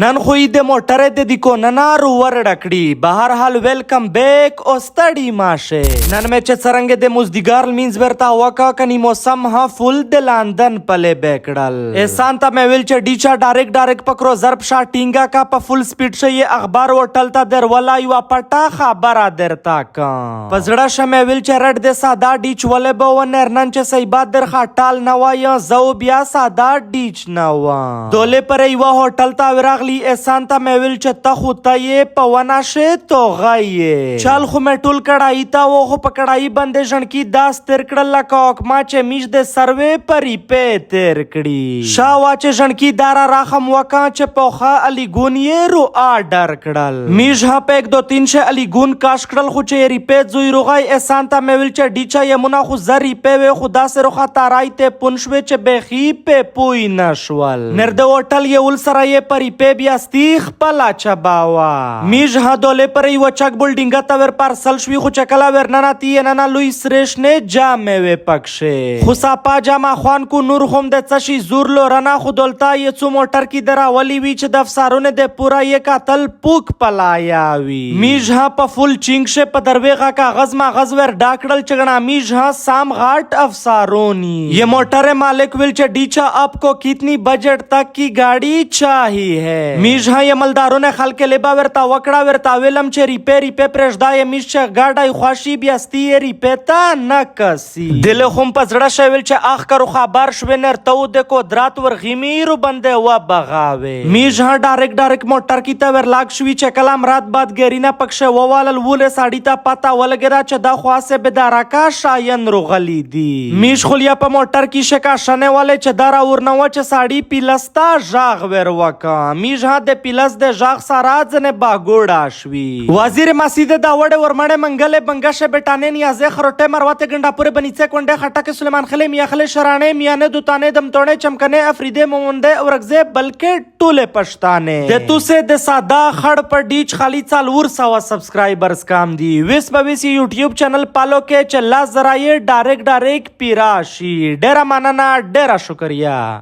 نن خو یې د موټر د دی کوننا رو ورډه کړي. بهر حال ویلکم بیک او ستړي ماشه. نن مې چې څرنګه د مزدګار لمینځ ورته وکا کني، موسم ها فل د لاندن پلې بیکړل. احسان ته مې ویل چې ډیچا ډایرک ډایرک پکرو ضرب شا ټینګا کا، په فل سپیډ شې یې اخبار هوټل ته درولا. یوه پټه خبره درته کا په زړه شه مې ویل چې رټ د ساده ډیچ ولې به ونر. نن چې صیبات در خټال نه وای، زه بیا ساده ډیچ نه وم. دولې پر یوه هوټل ته راغلی. احسان ته مې ویل چې ته خو ته یې په ونه شې توغه یې. چال خو مې ټول کړايي ته و، خو په کړايي باندې ژڼکي داس تیر کړل لکه حکما چې میش د سروې پري پې تیر کړي. شا وا چې ژڼکي دارا راخم وکا چې پوخا علی ګون یې رو آرډر کړل. میش ها په 1 2 3 شه علی ګون کاش کړل، خو چې ریپې زوی روغای. احسان ته مې ویل چې ډیچا یمونه خو زر ریپې وې، خو داسې روخه تارای ته پون شوې چې بیخي پې پوی نه شول. نر د هوټل یې ول سره یې پری پې بیاستی خپله چباوه. میژ ها دولې پر یوه چک بلډینګ ته ور پارسل شوي، خو چې کله ورننتي یې ننه لوی سرې شنې جامې وې پکښې، خو ساپا جامه خوان کو نور هم د څه شي زور لورنه. خو دلته یې څو موټر کې دراولي وي چې د افسرونو د پوره یې کتل پوک پلایا وي. میژ ها په فل چینګ شه په درویغه کاغذ ماغذ ور ډاکړل چې ګڼه میژ ها سام غاټ افسارونی یہ. موټر مالک ویل چې ډیچا آپ کو کتنی بجټ تک کی گاڑی چاہیے ہے؟ میژ ها عملدارو نے خلک لیبا ورتا وکړه، ورتا ویلم چې ریپې ریپې پرېږده یې. میژ چې ګاډی خوشي بیاستی یې ریپې ته نه کسي. دل هم په زړه شویل چې اخ کرو خبر شوې نر تو د قدرت ورغیمی رو بندې و بغاوي. میژ ها ډایرک ډایرک موټر کی ته ورلاګ شوي چې کلام رات باد ګرینا پکښې ووالل. ولې ساړي ته پتا ولګېده چې دا خاصه بدارکا شاین روغلی دي. میژ خولیا په موټر کې شکا شنه والے چې دا را ورنوه چې ساړي پیلستا ژاغ ور وکا. میژ ها د پیلس د ژاغ سره ځنې باګوړا شوي. وزیر مسجد داوړ ورمړې منګلې بنګشه بیٹانې نیازې خروټه مرواته ګنډاپورې بنیڅه کونډه خټکه سلیمان خلې میاخلې شرانې میانه دوتانې دمتوڼې چمکنې افریدې مومندې اورکزې بلکې ټوله پښتانه. د توسه د ساده خړ په ډیچ خالی 400 سبسکرایبرز کام دي. ویس به ویس یوټیوب چینل پالو کې چې لاس زرا یې ډایرک ډایرک پیراشي. ډیره مننه، ډیره شکریه.